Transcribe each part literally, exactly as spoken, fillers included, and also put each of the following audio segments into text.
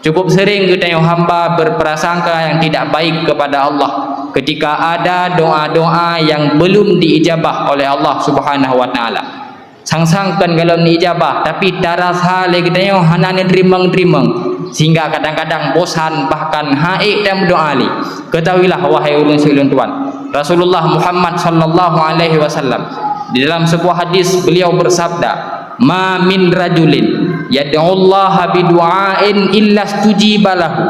Cukup sering geutanyoe hamba berprasangka yang tidak baik kepada Allah ketika ada doa-doa yang belum diijabah oleh Allah Subhanahu wa Ta'ala. Sang-sang kon gohlom neuijabah, tapi tarasa lé geutanyoe hana neuteurimong-teurimong, sehingga kadang-kadang bosan, bahkan han ék tameudoa lé. Ketahuilah, wahai ureuëng sileuen tuan, Rasulullah Muhammad sallallahu alaihi wasallam, di dalam sebuah hadis, beliau bersabda, "Ma min rajulin yad'ullaha bidu'ain illa stujiba lahu."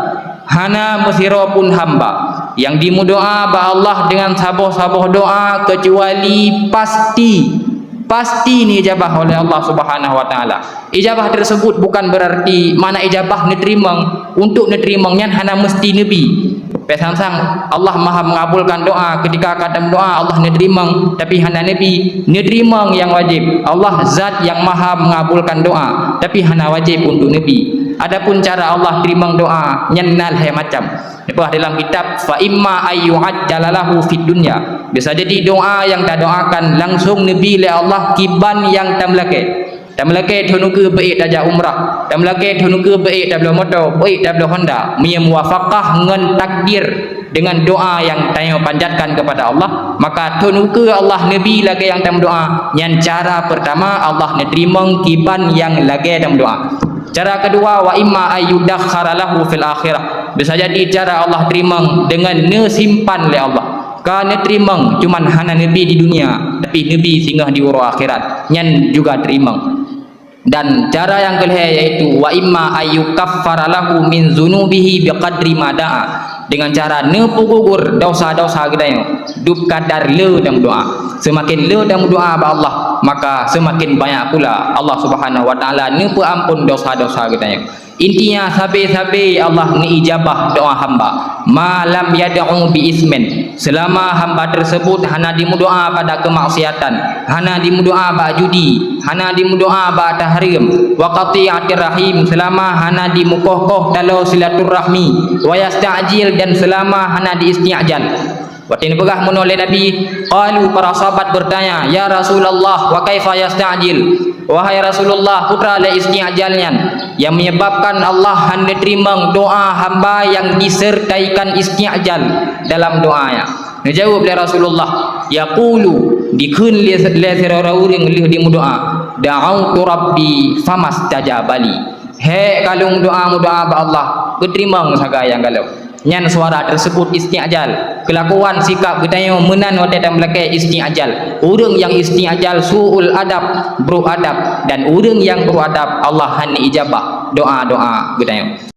Hana meusidroe pun hamba nyang jimeudoa bak Allah deungon saboh-saboh doa, keucuali pasti, pasti neuijabah oleh Allah Subhanahu wa Ta'ala. Ijabah tersebut bukan berarti makna ijabah neuteurimong. Untuk neuteurimong nyan hana meusti neubi. Peusan-san Allah Maha mengabulkan doa, ketika ka tameudoa Allah neuteurimong, tapi hana neubi. Neuteurimong nyang wajéb. Allah zat nyang Maha mengabulkan doa, tapi hana wajéb untuk neubi. Adapun cara Allah teurimong doa, nyan na lhée macam. Leupah dalam kitab, "Fa imma ayyu'ajjala lahu fid dunya." Bisa jadi doa nyang tadoakan langsung neubi lé Allah kiban nyang tameulakée. Tameulakée thon ukeue beuék tajak umrah. Tameulakée thon ukeue beuék tabloe moto, beuék tabloe Honda. Meunyoe muwafaqah ngon takdir deungon doa nyang tanyoe panjatkan keupada Allah, maka thon ukeue Allah neubi lagée nyang tameudoa. Nyan cara peurtama Allah neuteurimong kiban nyang lagée tameudoa. Cara keudua, "Wa imma ayyudakkhara lahu fil akhirah." Bisa jadi cara Allah teurimong deungon neusimpan lé Allah. Ka neuteurimong, cuman hana neubi di dunia, tapi neubi singoh di uroe akhirat. Nyan juga teurimong. Dan cara nyang keulhée yaitu, "Wa imma ayyukaffara lahu min dzunubihi biqadri ma da'a." Dengan cara neupeugugur dosa-dosa geutanyoe, dub kadar le tameudoa. Seumaken le tameudoa bak Allah, maka seumaken banyak pula Allah Subhanahu wa Ta'ala neupeuampon dosa-dosa geutanyoe. Intinya, sabe-sabe Allah neuijabah doa hamba. Ma lam yad'u bi ismin, selama hamba tersebut hana jimeudoa pada kemaksiatan, hana jimeudoa bak judi, hana jimeudoa bak tahrim, wa qati'atir rahim, selama hana jimeukoh-koh taloe silaturahmi, wa yasta'jil, dan selama hana jiisti'jal. Watée neupeugah meunoe lé Nabi, qalu, para sahabat bertanya, "Ya Rasulullah, wa kaifa yasta'jil?" Wahai Rasulullah, peue teuma lé isti'jal nyan nyang menyebabkan Allah hana teurimong doa hamba nyang disertaikan isti'jal dalam doanya? Neujaweueb lé Rasulullah, yaqulu, dikheun lé, lé sidroe ureuëng lheueh jimeudoa, "Da'autu Rabbi famastajaba li." Hék ka lôn meudoa, meudoa bak Allah, geuteurimong sagai nyang ka lôn. Nyan suara tersebut isti'jal. Keulakuan sikab geutanyoe meunan watée tameulakée isti'jal. Ureuëng nyang isti'jal su'ul adab, brok adab, dan ureuëng nyang brok adab Allah hana ijabah doa-doa geutanyoe.